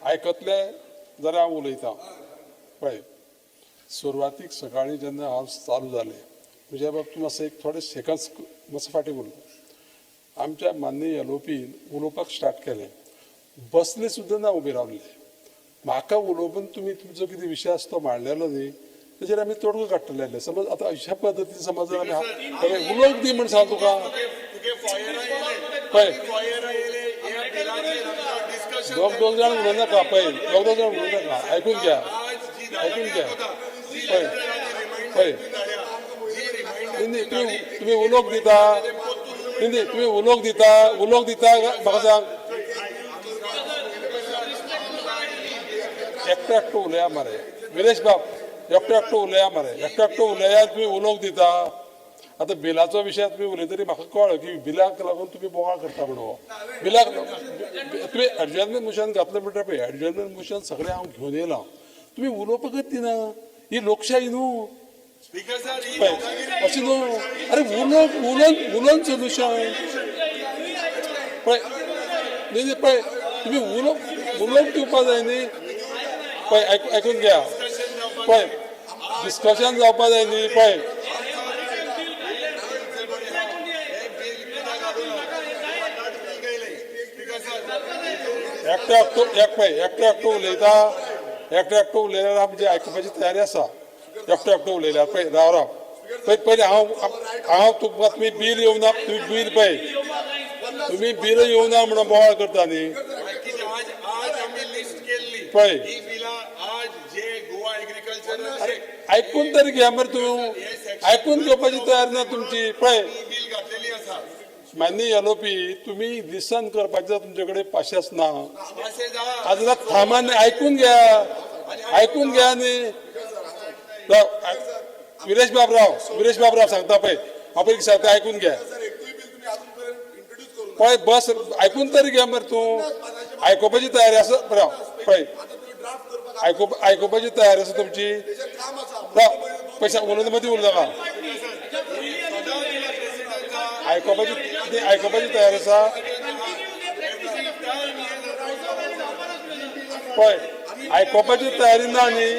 आयकतले जाल्यार हांव उलयतां. पळय, सुरवातीक सकाळीं जेन्ना हावस चालू जालें, म्हज्या बाबतींत मातसो एक थोडे सेकंड्स मातसो फाटीं उरलो. आमच्या माननीय एलओपीन उलोवपाक स्टार्ट केलें, बसले सुद्दां ना, उबे रावले. म्हाका उलोवन तुमी तुमचो कितें विशय आसा तो मांडलेलो न्ही, तेजेर आमी तोडगो काडटले आसले. समज आतां अशा पद्दतीन समज जर आमी पळय, उलोवंक दी म्हण सांग तुका. पळय, दोग दोग जाण उलोवं नाका. पळय, दोग दोग जाण उलोवं नाका. आयकून घ्या, आयकून घ्या. पळय पळय, न्ही न्ही, तुमी तुमी उलोवंक दिता? न्ही न्ही, तुमी उलोवंक दिता? उलोवंक दिता म्हाका सांग. एकटो एकटो उलया मरे. विरेश बाब, एकटो एकटो उलया मरे. एकटो एकटो उलया. तुमी उलोवंक दिता? आतां बिलाचो विशय तुमी उलयतरी म्हाका कळ्ळो की बिलाक लागून तुमी बोवाळ करता म्हणून. हो बिलाक तुमी एडजर्नमेंट मोशन घातलें म्हणटा. पळय, एडजर्नमेंट मोशन सगळें हांव घेवन येयला, तुमी उलोवपाकच दिना. ही लोकशाही न्हू. पळय, अशें न्हू. अरे, उलोवंक उलोवन उलोवन सोल्युशन. पळय, न्ही न्ही, पळय, तुमी उलोवंक दिवपा जाय न्ही. पळय, आयकून घ्या. पळय, डिस्कशन जावपा जाय न्ही. पळय, एकटो एकटो एक, पळय, एकटो एकटो उलयता. एकटो एकटो उलयल्यार आमची आयकुपाची तयारी आसा. एकटो एकटो उलयल्यार, पळय, राव राव, पळय, पयलीं हांव हांव तुमकां, तुमी बील येवना, तुमी बील, पळय, तुमी बील येवना म्हणून बोवाळ करता न्ही. आज आमी लिस्ट केल्ली. पळय. ही बिलां आज जे गोवा एग्रीकल्चर आयकून तरी घ्या मरे तूं. आयकून घेवपाची तयारी ना तुमची. पळय, बील घातलेली आसा. मान्य एलओपी, तुमी लिसन करपाचें तुमचे कडेन पाशेंस ना. अशें जा. आज थांबा न्ही, आयकून घ्या, आयकून घ्या न्ही. राव, विरेश बाब, राव. विरेश बाब, राव, सांगता. पळय, हांव पयलीं सांगता, आयकून घ्या. सर, एकूय बिल तुम्ही अजूनपर्यंत इंट्रोड्यूस करू पळय, बस, आयकून तरी घ्या मरे तूं. आयकुपाची तयारी आसा? राव, पळय. आता तुम्ही ड्राफ्ट करपाक आयकुपाची तयारी आसा तुमची? त्याचेर काम आसा. राव, पयशे उलोवना, मदीं उलोवं नाका. आयकुपाची ती आयकुपाची तयारी आसा? पळय, आयकुपाची तयारी ना न्ही.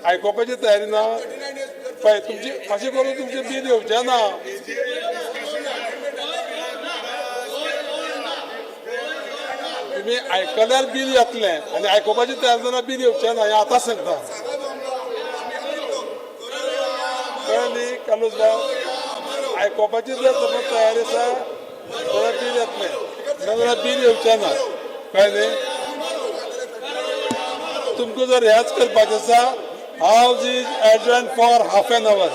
आयकुपाची तयारी ना. पळय, तुमची अशें करून तुमचें बील येवचें ना. तुमी आयकल्यार बील येतलें आनी आयकुपाची तयारी जाल्यार बील येवचें ना, हें आतांच सांगता. कळ्ळें न्ही कार्लोस बाब? आयकुपाची जर समज तयारी आसा जाल्यार बील येतलें, नाजाल्यार बील येवचें ना. कळ्ळें न्ही? तुमकां जर हेंच करपाचें आसा, House is adjourned for half an hour.